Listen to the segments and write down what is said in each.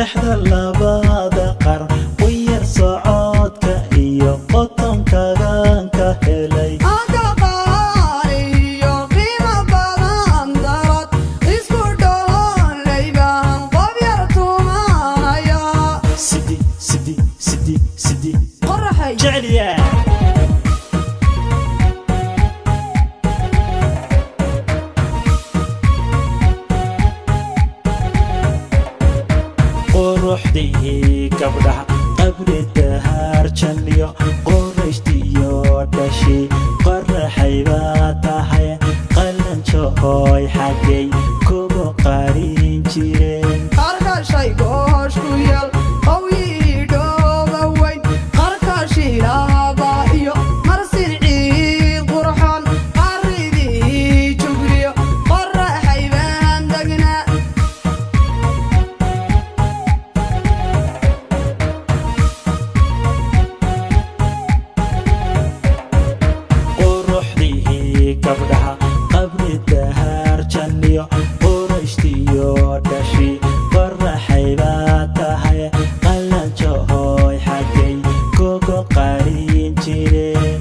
Dhexda labada qar quyar socodka iyo qotonkagan ka helay. Sidi sidi sidi sidi jeceliya. Quruxdii gabdhaha qabri dahaarjaniyo qorayshtiyo dhashi qoraxay baa tahay qalanjooy xaggay kugu qarin jireen. Quruxdii gabdhaha qabri dahaarjaniyo qorayshtiyo dhashi qoraxay baa tahay qalanjooy xaggay kugu qarin jireen.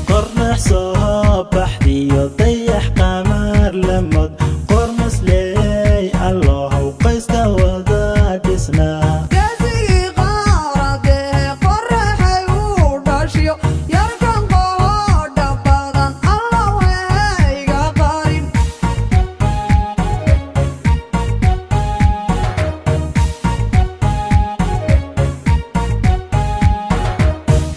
Qornax soo baxdiyo dayax qamar lamod qormasley allohow qoyska wada dhisnaa.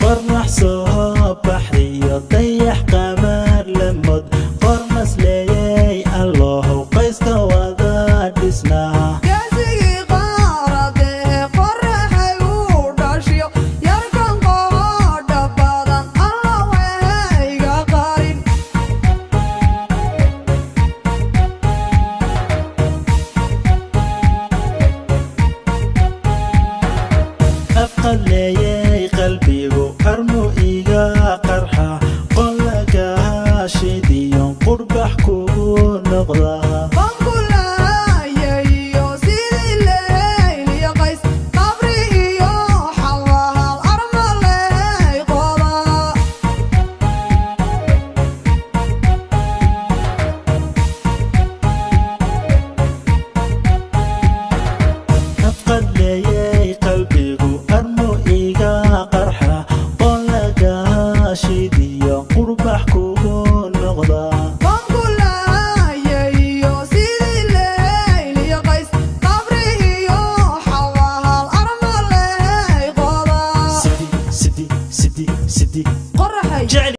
Qornax soo baxdiyo dayax qamar lamod qormasley allohow qoyska wada dhisnaa. Afqadleeyay qalbigu armu iga qarxa qolagaashidiyon qurbax kugu noqdaa. Afqadleeyay qalbigu armu iga qarxa qolagaashidiyo qurbax kugu noqdaa. Sidi sidi sidi sidi jecel.